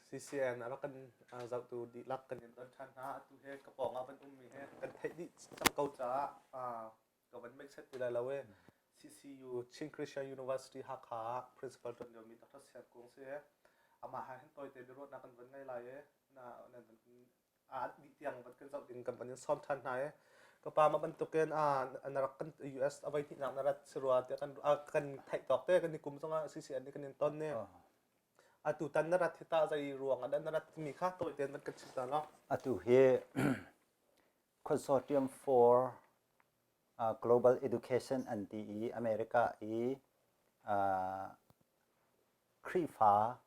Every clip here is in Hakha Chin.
CCN a rak kan zohtu dihlak kan in don ṭhan hna. Atu he ka pawng ah van ummi he kan theih dih cang ko caah ka van mekset ti lai lo e. CCU Chin Christian University Hakha ah principal ṭuan liomi Dr. Siang Kung si. Amah ha hin tawite biaruahnak kan van ngei lai e. Na nan van a dih tiang van kan zoh ding kan van in sawm ṭhan hna e. Ka pa mah bantukin na rak kan US a voi hnihnak na rat si rua tiah kan kan theih tawk te kan i kum zongah CCN nih kan in ton ne. Atu tan na rat hi tah zei ruang ah dah na rat timi kha tawi tein van kan chim ta law. Atu hi Consortium for uh, Global Education an ti i America i uh, Khrihfa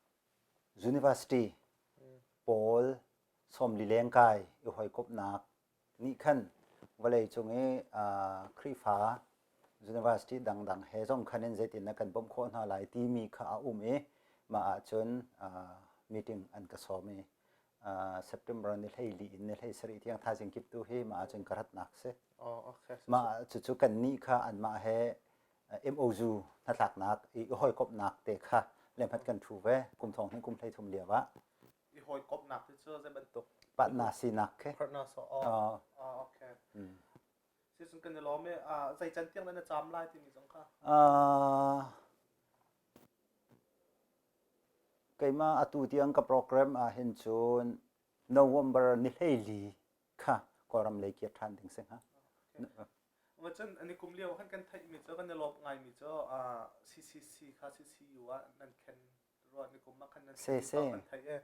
University pawl sawmli lengkai i hawikomhnak nih khan vawleicung i Khrihfa university dangdang he zong khan in zeitin na kan bawmh khawh hna lai timi kha a um i mah ahcun meeting an ka sawm i September ni 14 in ni 17 tiang thaizing kip tu hi mah ahcun ka ratnak si. Mah cucu kan nih kha anmah he MOU hnatlaknak i hawikomhnak te kha lemhat kan thu ve kum thong hnih kum 13 lio ah. I hawikomhnak ti cu zei bantuk? Partner sinak khi. Partner so oh. Oh, okay. Mm. Sicun kan i lawm i zei can tiang na caam lai timi zong kha? Uh, keimah atu tiang ka program ah hin cun November ni 14 kha Kawlram lei kir ṭhan ding si hnga. Okay. Cun ani kum lio khan kan theihmi cu kan i lawm ngaimi cu CCC kha CCU ah nan thlen ruah ni kum ah khan nan thlen kan theih e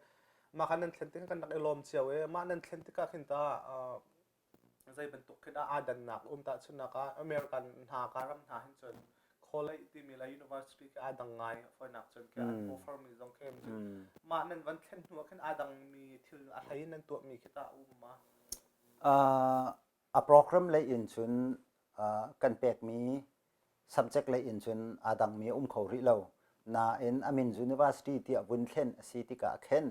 mah khan nan thlen tikah kan rak i lawm cio e mah nan thlen tikah khin ta zei bantuk khi dah aa dannak um tahchunhnak ah American hna ka ram hna hin cun college timi le university khi aa dang ngai fawinak cun khi an offer mi zong khi mah nan van thlen hnu ah khin aa dang mi thil a hlei in nan tuah mi khi tah um ma a program lei in cun kan pekmi subject lei in cun aa dangmi a um kho rih lo. Nain a min university tiah vun thlen a si tikah khin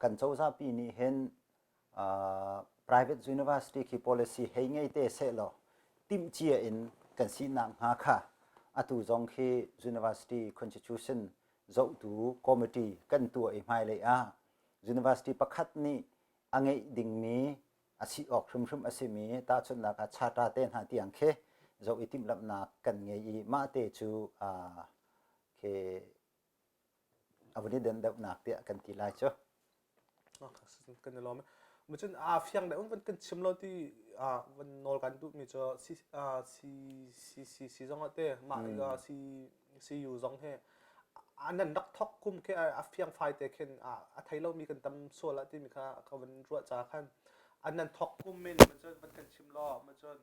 kan cozahpi nih hin private university khi policy hei ngei te sehlaw timhcia in kan sinak hnga kha atu zong khi university constitution zohtu committee kan tuah i hmailei ah university pakhat nih a ngeih dingmi a si awk hrimhrim a simi tahchunhnak ah charter te hna tiang khi zoh i timhlamhnak kan ngei i mah te cu khi a vun i den deuhnak tiah kan ti lai cu. Kan i lawm. Cun aa fiang deuh van kan chim lo ti van nawl kan duhmi cu CCC zong ah te mah CU zong he nan rak thok kum khi a fiangfai te khin a thei lomi kan tam sual ah timi kha ka van ruah ca khan an nan thok kum men ma cun van kan chim law ma cun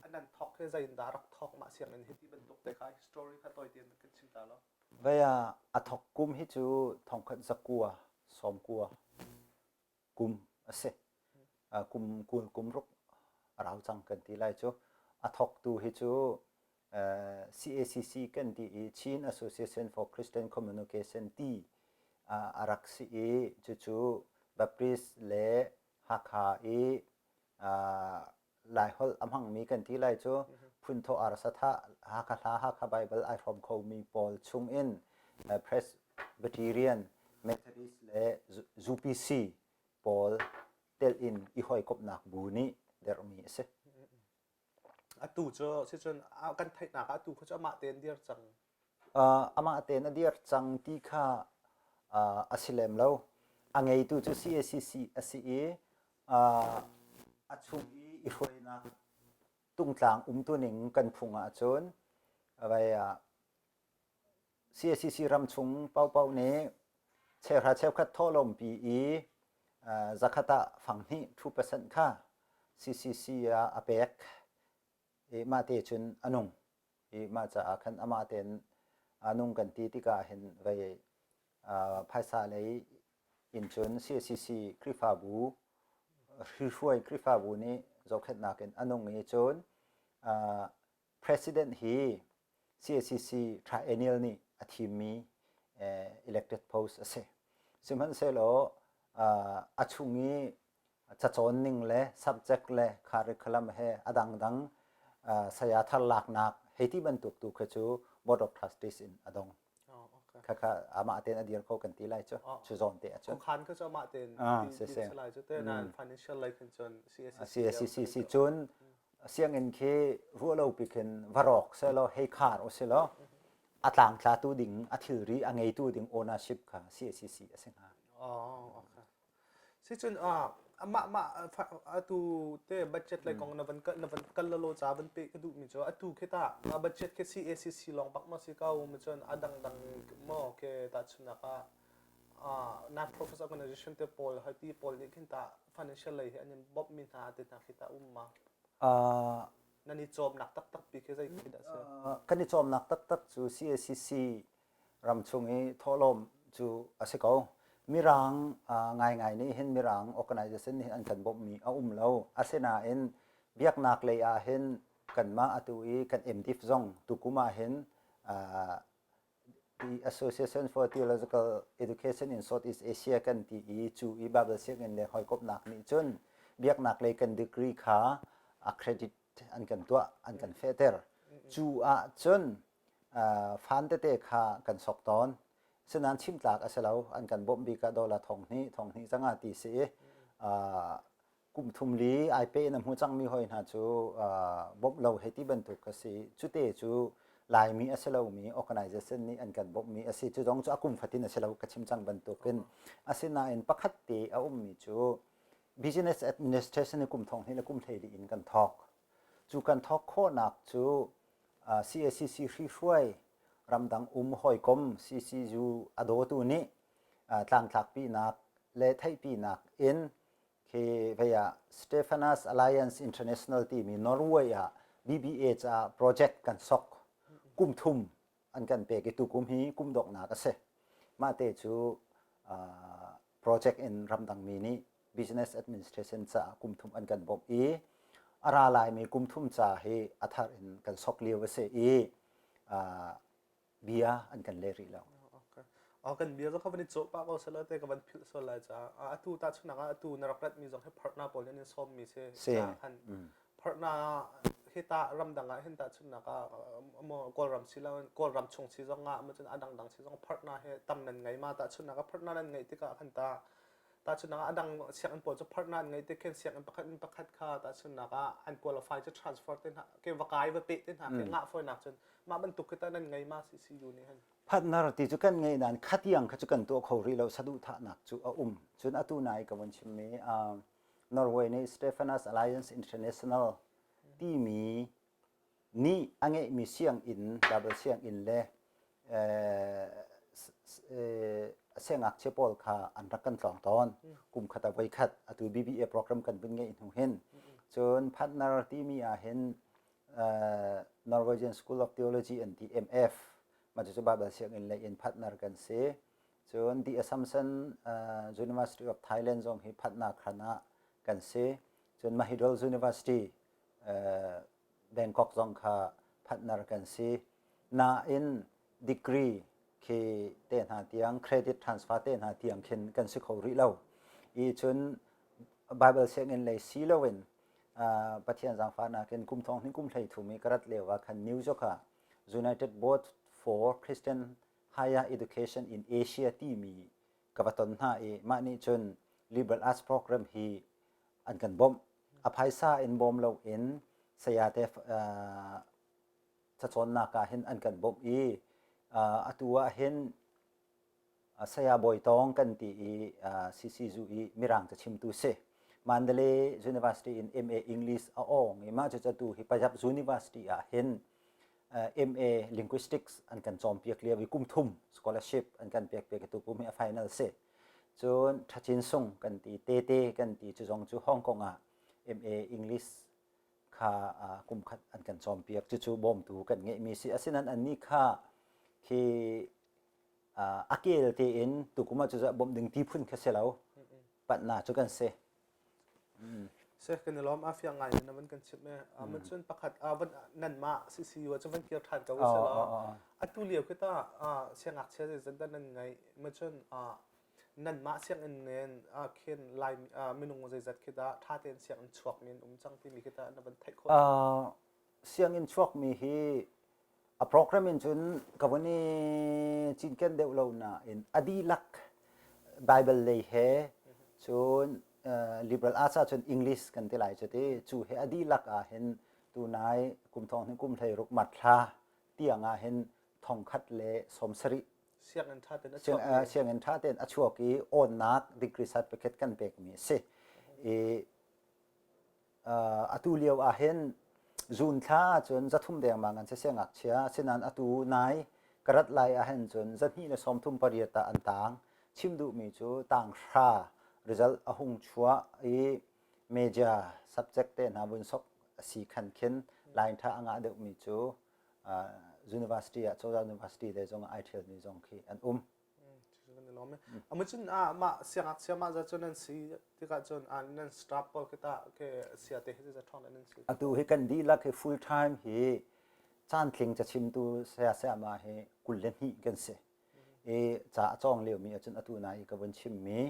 an nan thok hi zei in dah rak thok mah sianginn hi ti bantuk te kha history kha tawi tein kan chim ta law Vei ah a thok kum hi cu thongkhat zakua sawmkua kum a si. Kum kul kum ruk a rau cang kan ti lai cu. A thoktu hi cu CACC kan ti i Chin Association for Christian Communication ti a rak si i cucu Baptist le Hakha i Laiholh a hmangmi kan ti lai cu Phunthawh Arsathah Hakha hla Hakha Bible ai hrawm khomi pawl chungin Presbyterian, Methodist le UPC pawl telh in i hawikomhnak bu nih derhmi a si. Atu cu sicun kan theihnak ah atu kha cu amah tein dir cang. Amah tein a dir cang ti kha a si lem lo. A ngeitu cu CACC a si i a chung i i hruainak tungtlang umtuning kan phung ahcun vai ah CACC ram chung paohpaoh nih cheuhra cheukhat thawhlawmpi i zakhat ah fanghnih 2% kha CCC ah a pek i mah te cun a nung i mah caah khan amah tein a nung kan ti tikah hin vei phaisa lei in cun CACC Khrihfabu hrihruai Khrihfabu nih zohkhenhnak in a nung i cun President hi CACC triennial nih a thimmi elected post a si. Sihmanhsehlaw a chung i cacawn ning le subject le curriculum he a dangdang saya thar laknak hei ti bantuk tu kha cu board of trustees in a dong. Khakha amah tein a dir kho kan ti lai cu. Cu zawn te ahcun. Khuakhan kha cu amah tein ti si lai cu te nan financial lei khin cun CACC. CACC cun sianginn khi ruahlo pi khin va rawk selaw hei khar u silaw a tlangtlatu ding a thilri a ngeitu ding ownership kha CACC a si hnga. Oh, okay. Sicun amah mah atu te budget lei kong na van na van kal lo ca van pe ka duh mi cu atu khi ta budget khi CACC lawng bak ma si ko mi cun a dang dang mo ke ta chunak ah non profit organization te pawl hai ti pawl nih khin ta financial lei hi an in bawmh mi hna te hna khi ta um ma nan i cawmnak taktak pi khi zei khi dah si kan i cawmnak taktak cu CACC ramchung i thawhlawm cu a si ko. Mirang ngaingai nih hin Mirang organization nih an kan bawmhmi a um lo. Asinain biaknak lei ah hin kanmah atu i kan MDIF zong tukum ah hin the Association for Theological Education in Southeast Asia kan ti i cu i Bible sianginn le hawikomhnak nih cun biaknak lei kan degree kha accredit an kan tuah an kan fehter. Cu ah cun fan tete kha kan sok tawn. Sinain chim tlak a si lo. An kan bawmh bik ah dollar thong hnih, thong hnih zanga ti si i kum thum li ai pe in a hmu cangmi hoi hna cu bawmh lo hei ti bantuk a si. Cute cu Laimi a si lomi organization nih an kan bawmhmi a si. Cu zong cu a kum fatin a si lo ka chim cang bantukin. Asinain pakhat te a ummi cu business administration i kum thong hnih le kum 12 in kan thawk. Cu kan thawk khawhnak cu CACC hrihruai ramdang um hawikom CCU a dawtu nih tlangtlakpinak le theihpinak in khi vei ah Stephanas Alliance International timi Norway ah BBA caah project kan sok kum thum an kan pek i tukum hi kum donghnak a si. Mah te cu project in ramdang mi nih business administration caah kum thum an kan bawmh i a ra laimi kum thum ca hi a thar in kan sok lio a si i bia an kan leh rih lo. Okay. Oh, kan bia zong kha van i cawh pah ko sela te ka van philh sual lai caah atu ta chunak ah atu na rak rat mi zong hi partner pawl nih an in sawm mi si. Si. Khan partner hi ta ramdang ah hin ta chunnak ah mo Kawlram si lo Kawlram chung si zong ah ma cun a dangdang si zong partner he tam nan ngei ma ta chunnak ah partner nan ngeih tikah khan ta Tahchunhnak ah a dang sianginn pawl cu partner an ngeih tik khin sianginn pakhat in pakhat kha tahchunhnak ah an qualify cu transfer te hna ke va kai va peh te hna ke ngah fawinak cun mah bantuk khi tah nan ngei ma CCU nih hin? Partner ti cu kan ngei nain khatiang kha cu kan tuah kho rih lo saduhthahnak cu a um. Cun atu nai ka vun chimmi Norway nih Stephanas Alliance International timi nih a ngeihmi sianginn, Bible sianginn le siangngakchia pawl kha an rak kan tlawng tawn. Kum khat ah voikhat atu BBA program kan vun ngeih hnu hin. Cun partner timi ah hin Norwegian School of Theology an ti MF mah cucu Bible sianginn lei in partner kan si. Cun The Assumption University of Thailand zong hi partner khan ah kan si. Cun Mahidol University Bangkok zong kha partner kan si. Nain degree khi te hna tiang credit transfer te hna tiang khin kan si kho rih lo. I cun Bible sianginn lei si loin Pathian zaangfahnak in kum thong hnih kum hlei thum i ka rat lio ah khan New York ah United Board for Christian Higher Education in Asia timi ka va ton hna i mah nih cun liberal arts program hi an kan bawmh. A phaisa in bawm loin sayate cacawnnak ah hin an kan bawmh i atu ah hin saya Bawi Tawng kan ti i CCU i Mirang cachimtu si. Mandalay University in MA English a awng i mah cucu atu hi Payap University ah hin MA Linguistics an kan cawnpiak lio i kum thum scholarship an kan pek piak i tukum hi a final si. Cun Thachin Sung kan ti, Tete kan ti cu zong cu Hong Kong ah MA English kha kum khat an kan cawnpiak. Cucu bawmtu kan ngeihmi si. Asinain annih kha khi a kel tein tukum ah cucu bawmh ding ti phun kha si lo. Patna cu kan si. Se kan i lawm a fiang ngai in na van kan chimh e. Ma cun pakhat van nanmah CCU ah cun van kir ṭhan ko usih law atu lio khi ta siangngakchia zeizat dah nan ngeih ma cun nanmah sianginn nen khin lai minung zeizat khi dah ṭha tein sianginn chuakmi an um cang timi khi ta na van theih khawh. Sianginn chuakmi hi A program in cun ka vun i cinken deuh lo nain a dihlak Bible lei he cun liberal arts ahcun English kan ti lai cu ti cu he a dihlak ah hin tunai kum thong hnih kum 16 March thla tiang ah hin 1070 sianginn ṭha tein a chuak sianginn ṭha tein a chuak i awnnak degree certificate kan pekmi a si. I atu lio ah hin June thla ahcun 300 dengmang an si siangngakchia asinain atu nai ka rat lai ah hin cun 238 ah an tang chim duhmi cu tang hra result a hung chuah i major subject te hna vun sok a si khan khin line ṭha a ngah deuhmi cu university ah cozah university le zong ai ṭhialmi zong khi an um. Amucun mah siangngakchia mah za cun nan si tikah cun nan staff pawl khi tah ke sia te hi za ṭhawng nan si. Atu hi kan dihlak hi full time hi caantling cachimtu saya sayama hi 22 kan si. I ca a cawng liomi ahcun atu na i ka vun chimmi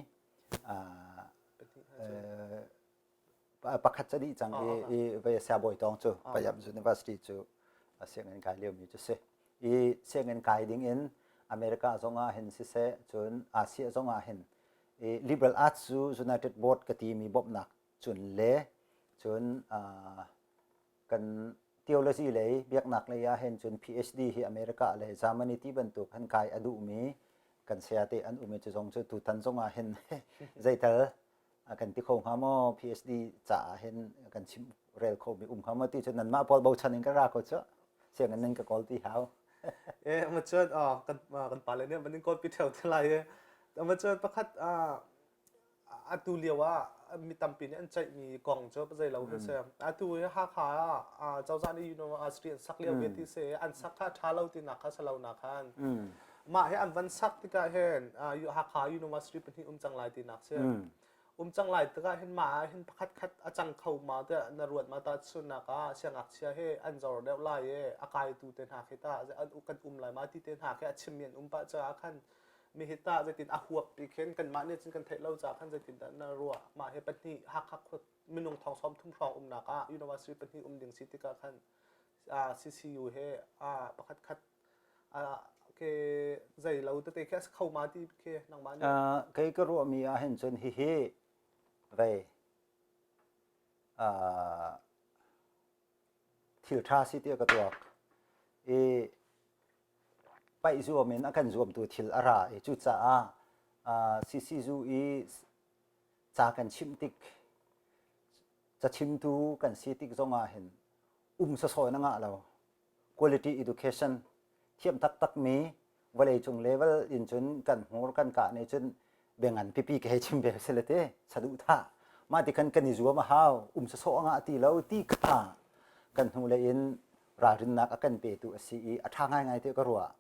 pakhat ca dih cang i i vei siabawi tawng cu Payap University cu sianginn kai liomi cu si i sianginn kai ding in America zong ah hin siseh cun Asia zong ah hin i liberal arts cu United Board ka timi bawmhnak cun le cun kan theology lei biaknak lei ah hin cun PhD hi America le Germany ti bantuk han kai a duhmi kan saya te an um i cu zong cu tutan zong ah hin zeital kan ti kho hnga maw PhD caah hin kan chim rel kho mi um hnga maw ti cu nanmah pawl bochan in ka ra ko cu sianginn nan ka kawl ti hau eh ma chuan kan kan pale nih van in kawl pi theo te lai e ma chuan pakhat atu lio ah mi tampi nih an ceihmi kong cu zei lo hi si atu hi Hakha ah cozah nih university an sak lio ve ti si an sak kha ṭha lo ti nak kha si lo nak khan Mah hi an van sak tikah hin Hakha University pahnih um cang lai tinak si. Um cang lai tikah hin mah ah hin pakhat khat a cang kho ma tiah na ruat ma ta chunnak ah siangngakchia hi an zor deuh lai i a kaitu te hna khi ta an kan um lai ma ti te hna khi a chimmi an um pah caah khan mi hi ta zeitin a huap pi khin kanmah nih cun kan theih lo caah khan zeitin dah na ruah mah hi pahnih Hakha khua minung thong 30 hrawng umnak ah university pahnih um ding si tikah khan CCU he pakhat khat ke zei lo tete khi a si kho ma ti khi nangmah nih Kei ka ruahmi ah hin cun hihi vei thil ṭha si tiah ka tuak i paih zuam in a kan zuamtu thil a ra i cucaah CCU i ca kan chimh tik cachimtu kan si tik zongah hin um sawsawh in a ngah lo quality education thiam taktakmi vawleicung level in cun kan hmur kan kah nih cun biangan pipi ka hei chim ve si le te saduhthah mah ti khan kan i zuam a hau um sawsawh a ngah ti lo ti kha kan hnu lei in ralrinnak a kan petu a si i a ṭha ngaingai te ka ruah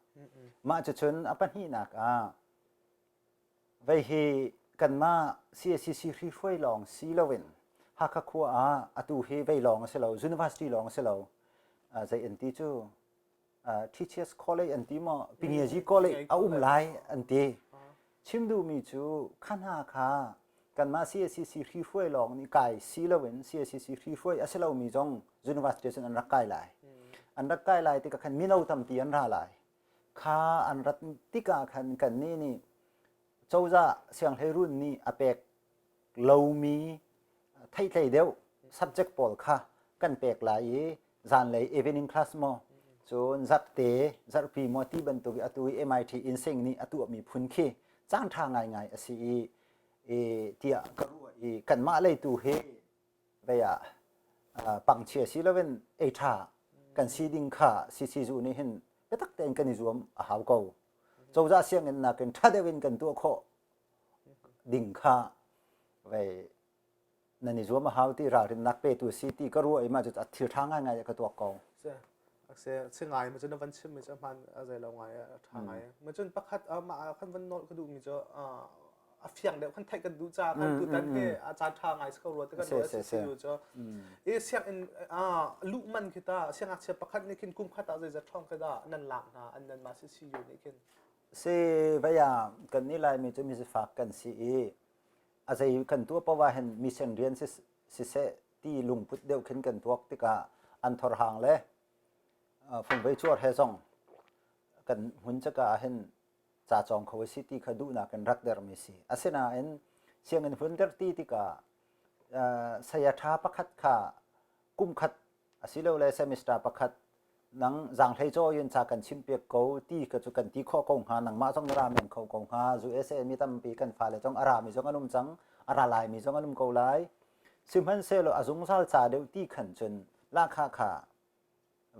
mah cucun a pahnihnak ah Vei hi kanmah CACC hrihruai lawng si loin Hakha khua ah atu hi vei lawng a si lo, university lawng a si lo. Zei an ti cu Teachers College an ti maw, Pingiazi College a um lai an ti. Chim duhmi cu kha hna kha kanmah CACC hrihruai lawng nih kai si loin CACC hrihruai a si lomi zong university cun an rak kai lai. An rak kai lai tikah khan mino tampi an ra lai. Kha an rat tikah khan kannih nih cozah sianghleiruun nih a pek lomi theihtlei deuh subject pawl kha kan pek lai i zanlei evening class maw cun zarhte zarhpi maw ti bantuk i atu i MIT Insing nih a tuahmi phun khi caan ṭha ngaingai a si i, i tiah ka ruah i kanmah lei tu hi vei ah pangchia si loin ei ṭha kan si ding kha CCU nih hin biatak tein kan i zuam a hau ko. Cozah sianginn nakin ṭha deuh in kan tuah khawh ding kha vei nan i zuam a hau ti ralrinnak petu si ti ka ruah i mah cu thil ṭha ngaingai ka tuak ko. Si ngai ma cun na van chim mi cu hman a zei lo ngai a ṭha ngai. Ma cun pakhat mah kan van nawl ka duh mi cu a fiang deuh kan theih kan duh caah kan tutan hi a caan ṭha ngai si ko rua ti kan ruah si si cu i sianginn luh man khi ta siangngakchia pakhat nih khin kum khat ah zeizat ṭhawng khi dah nan lak hna an nan mah CCU nih khin Si vaya kan nih Laimi cu misifak kan si i a zei kan tuah paoh ah hin mission rian siseh ti lungput deuh khin kan tuak tikah an thorhang le Fungvei cuar he zong kan hmun caka ah hin ca cawng kho a si ti kha duhnak in rak dermi si. Asinain sianginn hun der ti tikah saya ṭha pakhat kha kum khat asilole semester pakhat nang zaanghlei caw in ca kan chimpiak ko ti ka cu kan ti khawh ko hnga nangmah zong na ra men kho ko hnga USA mi tampi kan fale zong a rami zong an um cang a ra laimi zong an um ko lai sihmanhsehlaw a zungzal ca deuh ti khan cun lahkhah kha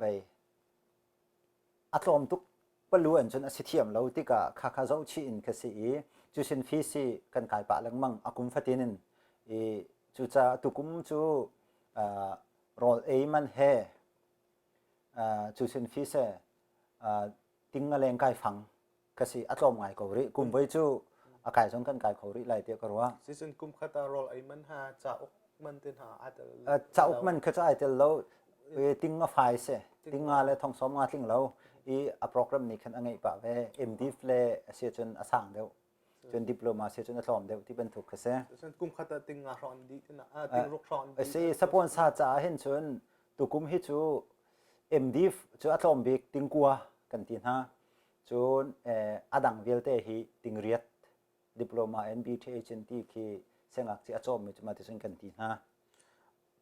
vei a tlawm tuk palu an cun a si thiam lo tikah kha kha zoh chih in ka si i cusin fees hi kan kai pah lengmang a kum fatin in i cucaah tukum cu rawl ei man he cusin fees he ting a leng kai fang ka si a tlawm ngai ko rih kum voi cu a kai zong kan kai kho rih lai tiah ka ruah Season kum khat ah rawl ei man ha cauk man te hna ai tel cauk man kha cu ai tel lo ting a fai se ting nga le thong som nga tling lo i a program nih khan a ngeih pah ve MDiv le a si cun a sang deuh cun diploma si cun a tlawm deuh ti bantuk kha si kum khat ah ting nga hrawng di ting ruk hrawng di si sapon sa caah hin cun tukum hi cu MDiv cu a tlawm bik tingkua kan ti hna Cun a dang vialte hi tingriat diploma in BTH in ti khi siangngakchia a cawmmi cu mah ti cun kan ti hna.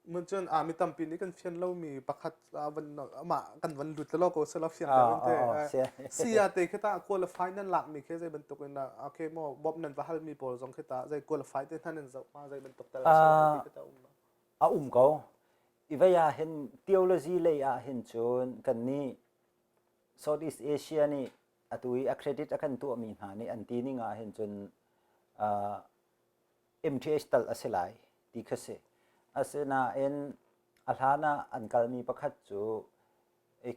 Mun cun a mi tampi nih kan fian lomi pakhat van amah kan van lut lo ko sela fiang lo in te sia te khi ta qualify nan lak mi khi zei bantuk in okay mo bob nan va hal mi pawl zong khi ta zei qualify te hna nan zoh ma zei bantuk tal ti khi ta um a um ko i vei ah hin theology lei ah hin cun kan nih Southeast Asia nih atu i accredit a kan tuahmi hna nih an ti ning ah hin cun uh, MTH tal a si lai ti kha si. Asinain a hlan ah an kalmi pakhat cu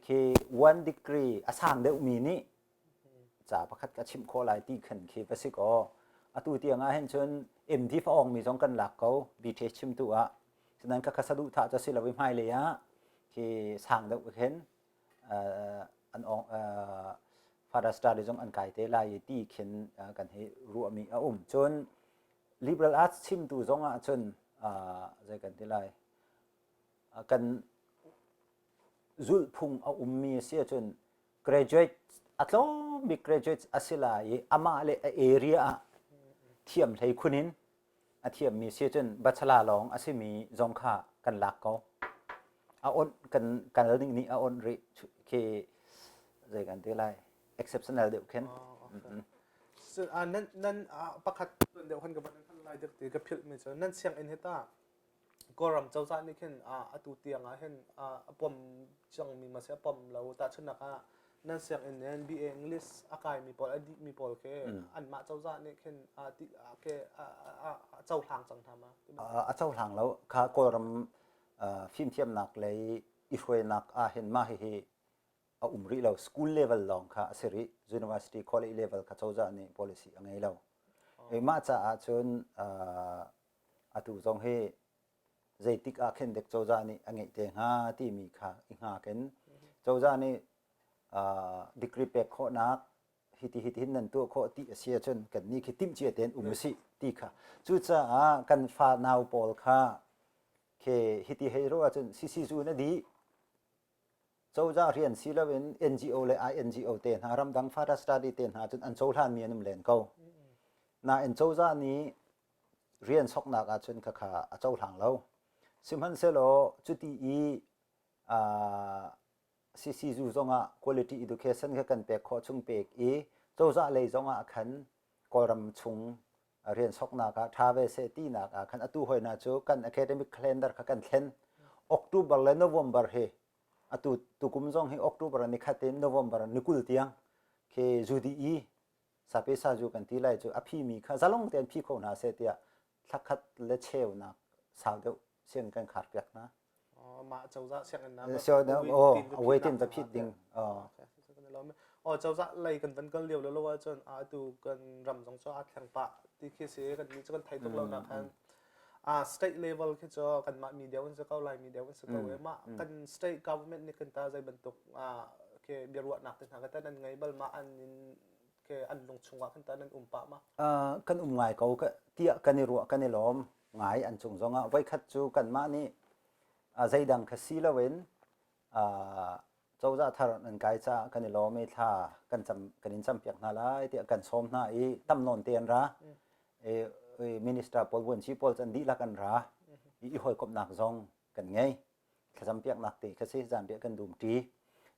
khi one degree a sang deuhmi nih ca pakhat ka chimh khawh lai ti khan khi va si kaw atu tiang ah hin cun MD fa awngmi zong kan lak ko BTH chimtu ah Sinain ka kha saduhthah cu si lo i hmailei ah khi sang deuh khin an father study zong an kai te lai i ti khin kan hei ruahmi a um. Cun liberal arts chimtu zong ah cun zei kan ti lai kan zulhphung a ummi a si ahcun graduate a tlawm bik graduate a si lai i amah le a area ah thiam hlei khun in a thiammi si cun bachelor lawng a simi zong kha kan lak ko. A onh kan kal ding nih a onh rih khi zei kan ti lai exceptional deuh khin. Nan nan pakhat deuh khan ka van lai deuh ti ka philh mi cu nan sianginn hi ta Kawlram cozah nih khin atu tiang ah hin a pom cangmi ma seh a pom lo tahchunhnak ah nan sianginn in BA English a kaimi pawl a dihmi pawl khi anmah cozah nih khin a cohlang cang hna ma? A cohlang lo. Kha Kawlram fimthiamnak lei i hruainak ah hin mah hihi a um rih lo. School level lawng kha a si rih. University college level kha cozah nih policy a ngei lo. Mah caah cun atu zong hi zeitik ah khin dek cozah nih a ngeih te hnga timi kha i hngak in cozah nih degree pek khawhnak hiti hiti hin nan tuah khawh ti a si ahcun kan nih khi timhcia tein um usih ti kha cucaah kan fa nau pawl kha khi hiti hei ruah ahcun CCU na dih cozah rian si loin NGO le INGO te hna ramdang fada study te hna cun an cohlanmi an um len ko nain cozah nih rian soknak ahcun khakha a cohlang lo. Sihmanhsehlaw cuti i CCU zongah quality education kha kan pek khawh chung pek i cozah lei zongah khan Kawlram chung rian soknak ah ṭha ve seh tinak ah khan atu hoina cu kan academic calendar kha kan thlen. October le November hi atu tukum zong hi October ni khat in November ni 20 tiang khi UDE sape saju kan ti lai cu a phimi kha zalong tein phi kho hna seh tiah thlakhat le cheunak sau deuh sianginn kan khar piak hna. Mah cozah sianginn na waiting va phit ding. Oh cozah lei kan van kal lio lo lo ahcun atu kan ram zong cu aa thleng pah ti khi si kan ni cu kan thei tuk lo nak khan a state level khi cu kanmah mi deuh an si ko lai mi deuh an si ko e mah kan state government nih kan ta zei bantuk ke biaruahnak te hna ka ta nan ngei bal ma an in ke an lung chungah khan ta nan um pah ma kan um ngai ko tiah kan i ruah kan i lawm ngai an cung zongah voikhat cu kanmah nih zeidang kha si loin. Cozah thar nan kai caah kan i lawm i thla kan cam kan in campiak hna lai tiah kan sawm hna i tam nawn te an ra. Minister pawl vuanci pawl cu an dihlak an ra. I i hawikomhnak zong kan ngei. Thlacampiaknak te kha si zanriah kan dum ṭi.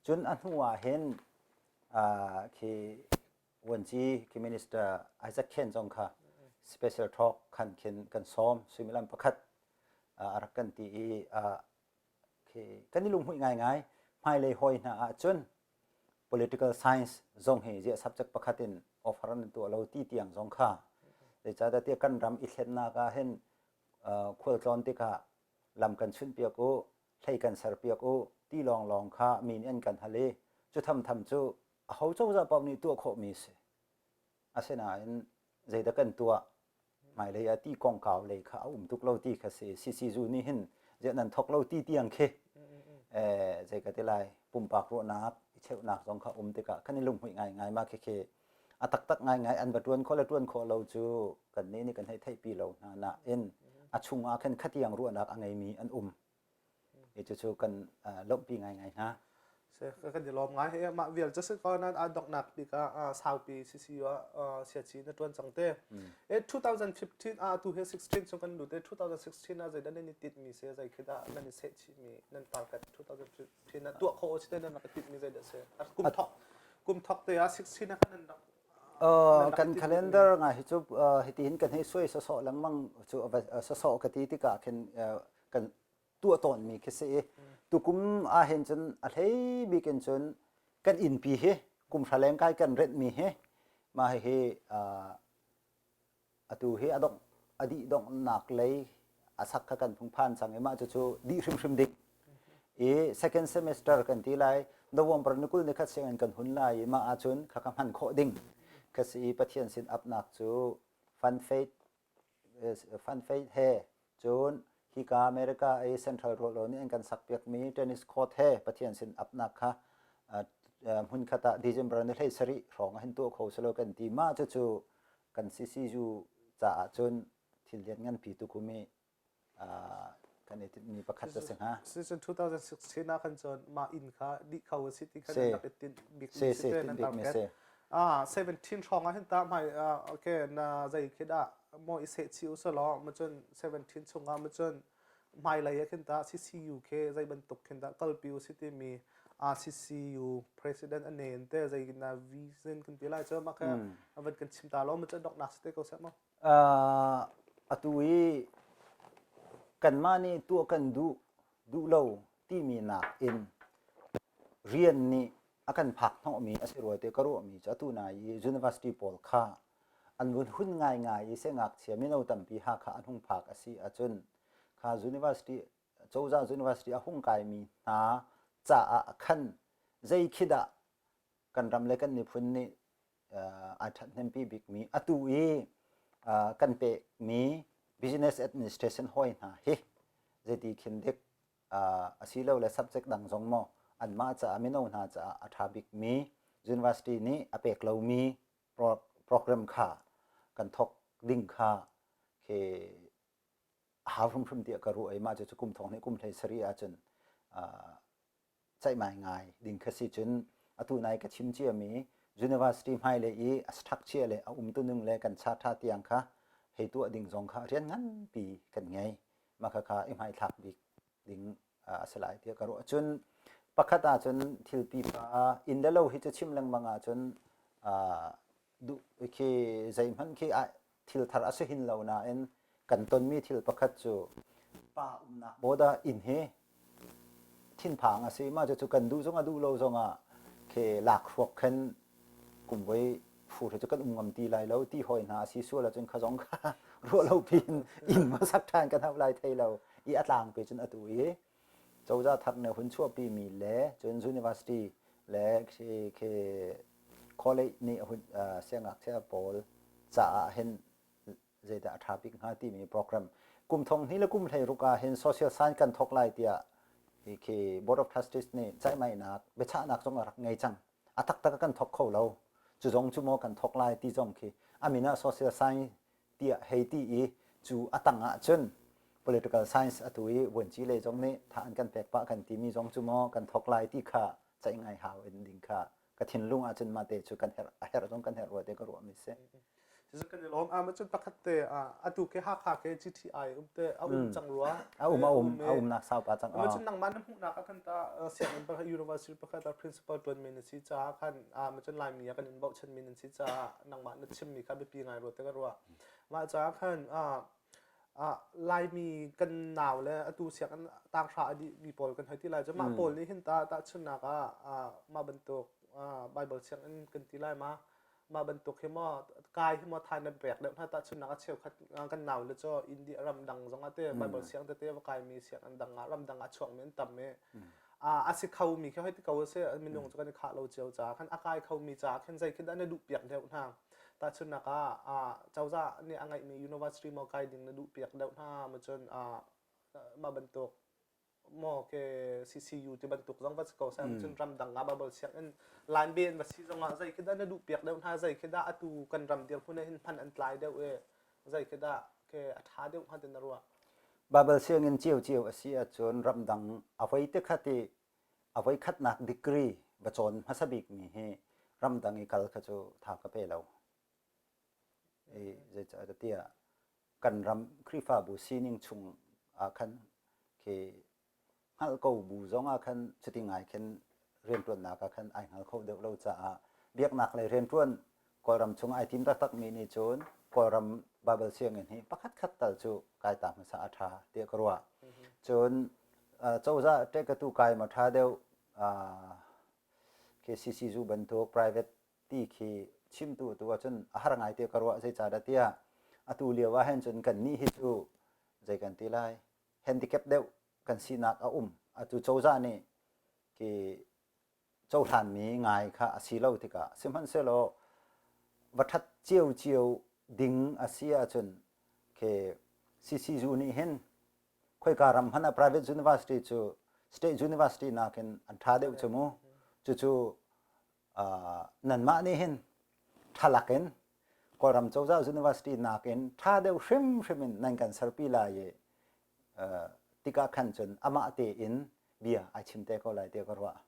Cun a hnu ah hin khi vuanci khi minister Isaac Khen zong kha special talk khan khin kan sawm suimilam pakhat a rak kan ti i kan i lunghmuih ngaingai. Hmailei hawi hna ahcun political science zong hi ziah subject pakhat in offer an tuah lo ti tiang zong kha zeicahtiah tiah kan ram i thlennak ah hin khualtlawn tikah lam kan chunh piak u hlei kan ser piak u ti lawnglawng kha mi nih an kan hal i cu thamtham cu aho cozah paoh nih tuah khawhmi a si. Asinain zeidah kan tuah hmailei ah ti kongkau lei kha a um tuk lo ti kha si CCU nih hin ziah nan thok lo ti tiang khi zei ka ti lai pumpak ruahnak i cheuhnak zong kha um tikah kan i lunghmuih ngaingai ma khi khi a taktak ngaingai an va ṭuan khawh le ṭuan khawh lo cu kan nih nih kan hei theihpi lo hna nain a chung ah khan khatiang ruahnak a ngeimi an um I cucu kan lawmhpi ngaingai hna. Kan i lawm ngai. Hi mah vial cu si ko nan a donghnak bik ah saupi CCU ah siaci na ṭuan cang te. E 2015 ah tu hi 16 chung kan lut e 2016 ah zeidah nan i titmi se zei khi dah nan i seh chihmi nan target 2015 ah tuah khawh si te nan rak i titmi zeidah si. Kum thok kum thok te ah 16 ah khan nan rak kan calendar ngai hi cu hitihin kan hei suai sawsawh lengmang cu sawsawh ka ti tikah khin kan tuah tawnmi khi si i tukum ahhin cun a hlei bik in cun kan innpi hi kum hra lengkai kan renhmi hi mah hihi atu hi a dongh a dih donghnak lei a sak kha kan hung phan cang i mah cucu dih hrimhrim ding i second semester kan ti lai November ni 20 ni khat sianginn kan hun lai i mah ahcun kha ka hman khawh ding kha si i Pathian sin apnak cu fun faith fun faith he Cun hika America i Central Ruahlo nih an kan sakpiakmi tennis court he Pathian sin apnak kha hmunkhat ah December ni 17 hrawng ah hin tuah kho selaw kan ti. Mah cucu kan CCU caah cun thil lian nganpi tukum i kan i tinhmi pakhat a si hnga. Season 2016 ah khan cun mah inn kha dih kho a si ti khan rak i tinh bikmi si te nan target. Ah 17 hrawng ah hin ta hmai okay na zei khi dah maw i seh chih usalaw macun 17 chungah macun hmailei ah khin tah CCU khi zei bantuk khin dah kalpi u si timi CCU president a nen te zei na vision kan ti lai cu mah kha van kan chim ta lo macun donghnak si te ko seh mu. Atu i kanmah nih tuah kan duh duh lo timi nak in rian nih a kan phak hnawhmi a si rua ti ka ruahmi cu atu nai i university pawl kha an vun hun ngaingai i siangngakchia mino tampi Hakha an hung phak a si ahcun kha university cozah university a hung kaimi hna caah khan zei khi dah kan ram le kan miphun nih ai ṭhathnempi bikmi atu i kan pekmi business administration hawi hna hi zeiti khin dik asilole subject dang zong maw anmah caah mino hna caah a ṭha bikmi university nih a pek lomi program kha kan thawk ding kha khi a hau hrimhrim tiah ka ruah i mah cu kum thong hnih kum hlei sarih ahcun ceihmai ngai ding kha si cun atu nai ka chim ciami university hmailei i a structure le a umtuning le kan charter tiang kha hei tuah ding zong kha rian nganpi kan ngei mah khakha i hmaithlak bik ding a si lai tiah ka ruah. Cun pakhat ahcun thil pipa inn le lo hi cu chim lengmang ahcun duh khi zeihmanh khi thil thar a si hin lo nain kan tonmi thil pakhat cu pa umnak bawda inn hi thinphang a si. Mah cucu kan duh zong a duh lo zongah khi lakhruak khan kum voi fur hi cu kan um ngam ti lai lo ti hoi hna a si sual ahcun kha zong kha ruah lo piin inn ma sak ṭhan kan hau lai thei lo i a tlangpi cun atu i cozah thar nih hun chuahpi mi le cun university le khi khi college nih hun siangngakchia pawl caah hin zeidah a ṭha bik hnga timi program kum thong hnih le kum 16 ah hin social science kan thawk lai tiah hi khi board of trustees nih ceihmainak biachahnak zong a rak ngei cang a taktak kan thawk kho lo cu zong cu maw kan thawk lai ti zong khi a min ah social science tiah hei ti i cu a tang ah cun political science atu i vuanci lei zong nih tha an kan pek pah kan timi zong cu maw kan thawk lai ti kha ceih ngai hau in ding kha ka thinlung ahcun mah te cu kan herh a herh zong kan herh rua te ka ruah mi si. Cucu kan i lawm. Ah cun pakhat te atu ke Hakha ke GTI um te a um cang rua. A um a um a umnak sau pa cang. Ma cun nangmah na hmuhnak ah khan ta sianginn pakhat university pakhat ah principal tuan mi na si caah khan ma cun Laimi ah kan in bochan mi nan si caah nangmah na chim mi kha biapi ngai rua te ka ruah. Mah caah khan Laimi kan nau le atu sianginn tanghra a dih mi pawl kan hoi ti lai cu mah pawl nih hin ta tahchunnak ah mah bantuk Bible sianginn kan ti lai ma mah bantuk hi maw kai hi maw than nan pek deuh hna tahchunnak a cheukhat kan nau le cu India ram dang zong ah te Bible siang tete va kai mi sianginn dang ah ram dang ah chuak mi an tam i a si kho mi khi hoi ti ko si minung cu kan i khah lo cio caah khan a kai kho mi caah khin zei khi dah na duh piak deuh hna tahchunnak ah cozah nih a ngeihmi university maw kai ding na duh piak deuh hna ma cun mah bantuk maw ke CCU ti bantuk zong va si ko seh cun ramdang ah bubble sianginn line be in va si zong ah zei khi dah na duh piak deuh hna zei khi dah atu kan ram dirhmun ah hin hman an tlai deuh i zei khi dah ke a ṭha deuh hnga ti na ruah Bible sianginn ciocio a si ahcun ramdang a voi te khat i a voi khatnak degree va cawn hmasa bikmi hi ramdang i kal kha cu tha ka pe lo. I zeicah tiah kan ram Khrihfabu sining chung ah khan khi hngalh ko bu zong ah khan cuti ngai khin rianṭuannak ah khan ai hngal kho deuh lo caah biaknak lei rianṭuan Kawlram chung ai tim taktakmi nih cun Kawlram Bible sianginn hi pakhat khat tal cu kai ta hmasa a ṭha tiah ka ruah. Cun cozah ṭekatu kai ma ṭha deuh KCC zu bantuk private ti khi chimtu tu ahcun a har ngai tiah ka ruah zeicahdah tiah atu lio ah hin cun kannih hi cu zei kan ti lai handicap deuh kan sinak a um atu cozah nih khi cohlanmi ngai kha a si lo tikah sihmanhsehlaw va ṭhat ciocio ding a si ahcun khi CCU nih hin khoika ram hmanh ah private university cu state university nakin an ṭha deuh cu mu cucu nanmah nih hin ṭhalak in Kawlram cozah university nakin ṭha deuh hrimhrim in nan kan serpi lai i tikah khan cun amah tein bia ai chim te ko lai tiah ka ruah.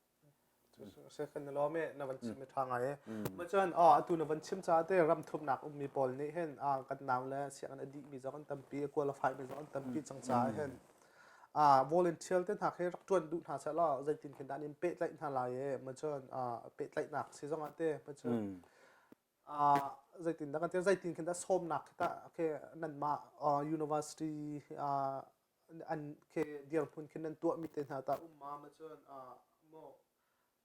Second na lawm e na van chim ṭha ngai e. Ma cun oh atu na van chim ca te ram thumnak ummi pawl nih hin kan nau le sianginn a dihmi zong an tampi a qualify mi zong an tampi cang caah hin volunteer te hna khi rak ṭuan duh hna seh law zeitin khin dah an in pehtlaih hna lai e ma cun pehtlaihnak si zong ah te ma cun zeitin dah kan ti zeitin khin dah sawmnak khi tah khi nanmah university an khi dirhmun khin nan tuahmi te hna tah um ma ma cun maw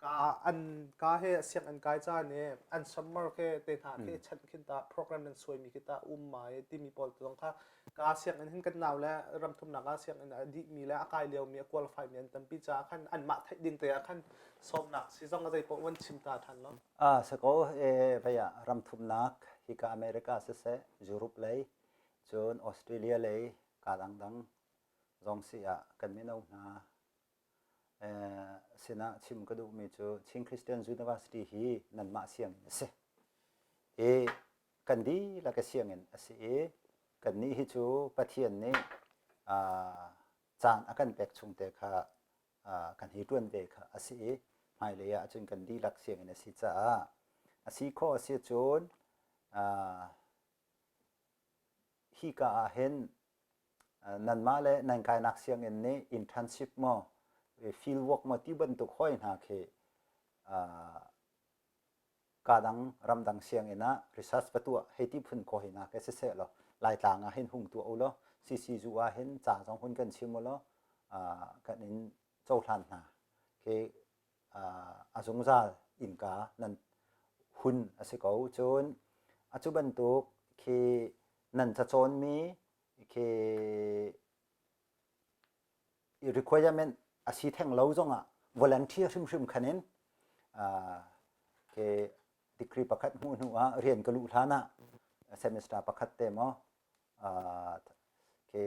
ka an ka he sianginn kai caan i an summer ke te hna khi chan khin ta program nan suai mi khi ta um ma i timi pawl zong kha ka sianginn hin kan nau le ram thumnak ah sianginn a dih mi le a kai lio mi a qualify mi an tampi caah khan anmah theih ding te ah khan sawmnak si zong a zei paoh van chim ta than lo. Ah sako e vaya ram thumnak hika America siseh Europe lei cun Australia lei ka dangdang zong si ah kan mino hna sinah chim ka duhmi cu Chin Christian University hi nanmah sianginn a si. I kan dihlak a sianginn a si i kannih hi cu Pathian nih caan a kan pek chung te kha kan hi ṭuan ve kha a si i hmailei ah cun kan dihlak sianginn a si caah a si khawh a si cun hika ah hin nanmah le nan kainak sianginn nih internship maw field work maw ti bantuk hoi hna khi ka dang ramdang sianginn ah research va tuah hei ti phun ko hina ke siseh law Laitlang ah hin hung tuah u law CCU ah hin ca zong hun kan chim u law kan in cohlan hna khi a zungzal innka nan hun a si ko. Cun a cu bantuk khi nan cacawnmi khi requirement a si theng lo zongah volunteer hrimhrim khan in khi degree pakhat hmuh hnu ah rian ka luh hlan ah semester pakhat te maw khi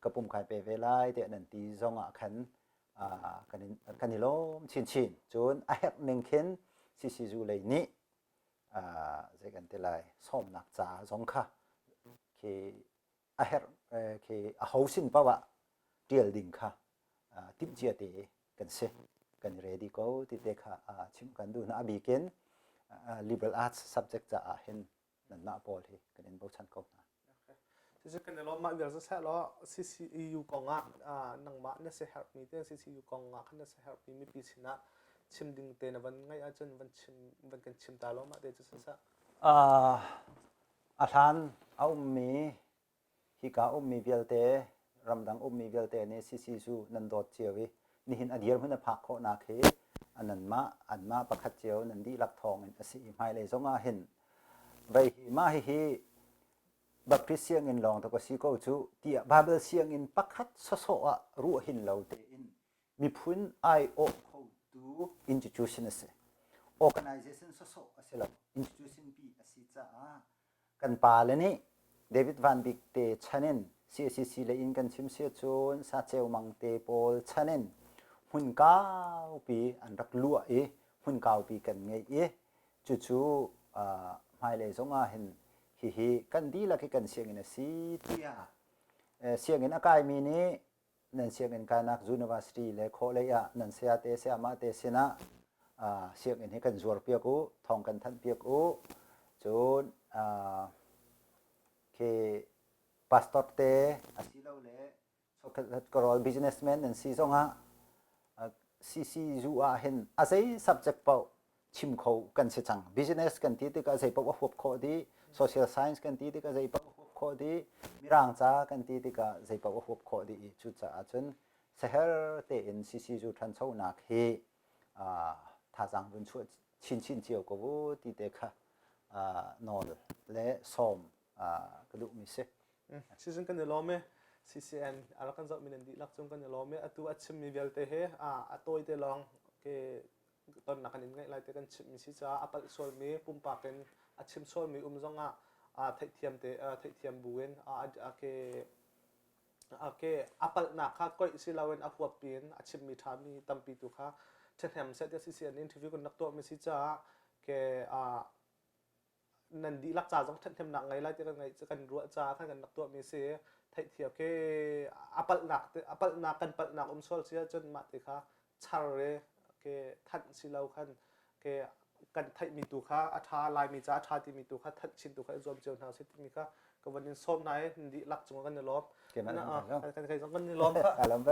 ka pum kai pe ve lai tiah nan ti zong ah khan kan in kan i lawm chinchin. Cun a herh ning khin CCU lei nih zei kan ti lai sawmnak ca zong kha khi a herh khi a ho sin paoh ah tial ding kha timhcia te kan si. kan i ready ko ti te kha chim kan duh hna. A bik in liberal arts subject caah hin nanmah pawl hi kan in bochan ko hna. Cucu kan i lawm mah vial siseh law CCEU kong ah nangmah na siaherhmi te CCU kong ah khan na siaherhmi mipi sinah chim ding te na van ngaih ahcun van chim van kan chim ta law mah te cu siseh. A hlan a ummi hika ummi vialte ramdang ummi vialte nih CCU nan dawt cio i nihin a dirhmun a phak khawhnak hi anmah anmah pakhat cio nan dihlak thawng in a si i hmailei zong ah hin vei hi mah hihi Baptist sianginn lawng tuk a si ko cu tiah Bible sianginn pakhat sawsawh ah ruah hin lo tein miphun aiawh khotu institution a si. Organization sawsawh a si lo. Institution pi a si caah kan pale nih David Van Bik te chan in CACC lei in kan chim si cun Saceu Mang te pawl chan in hmun kaupi an rak luah i hmun kaupi kan ngei i cucu hmailei zong ah hin hihi kan dihlak hi kan sianginn a si tiah sianginn a kaimi nih nan sianginn kainak university le khawhlei ah nan sayate sayama te sinah sianginn hi kan zuar piak u thawng kan thanh piak u cun khi pastor te asilole Karawl businessman nan si zongah CCU ah hin a zei subject paoh chim kho kan si cang. Business kan ti tikah zei paoh a huap khawh dih, social science kan ti tikah zei paoh a huap khawh dih, mirang ca kan ti tikah zei paoh a huap khawh dih i cucaah cun seher tein CCU ṭhanchonak hi thazaang vun chuah chinchin cio ko u ti te kha nawl le sawm ka duhmi si. Season kan i lawm i CCN a rak kan zohmi nan dihlak cung kan i lawm i atu a chimmi vialte he a tawi te lawng ke tonnak kan in ngaih lai te kan chimmi si caah a palh sualmi pumpak in a chim sualmi um zong ah theihthiam te theihthiam bu in a ke ke a palhnak kha koih si loin a huap piin a chimmi ṭhami tampi tu kha ṭhahnem seh tiah CCN interview kan rak tuahmi si caah ke nan dihlak ca zong ṭhathnemnak ngei lai ti kan ngaih kan ruah caah khan kan rak tuahmi si theihthiam ke a palhnak a palhnak kan palhnak um sual si ahcun mah te kha char re ke thanh si lo khan ke kan theihmi tu kha a ṭha laimi ca a ṭha timi tu kha thanh chin tu kha i zuam cio hna usih timi kha ka van in sawm hna i nan dihlak cungah kan i lawm. Kan kan i lawm. Kan i lawm.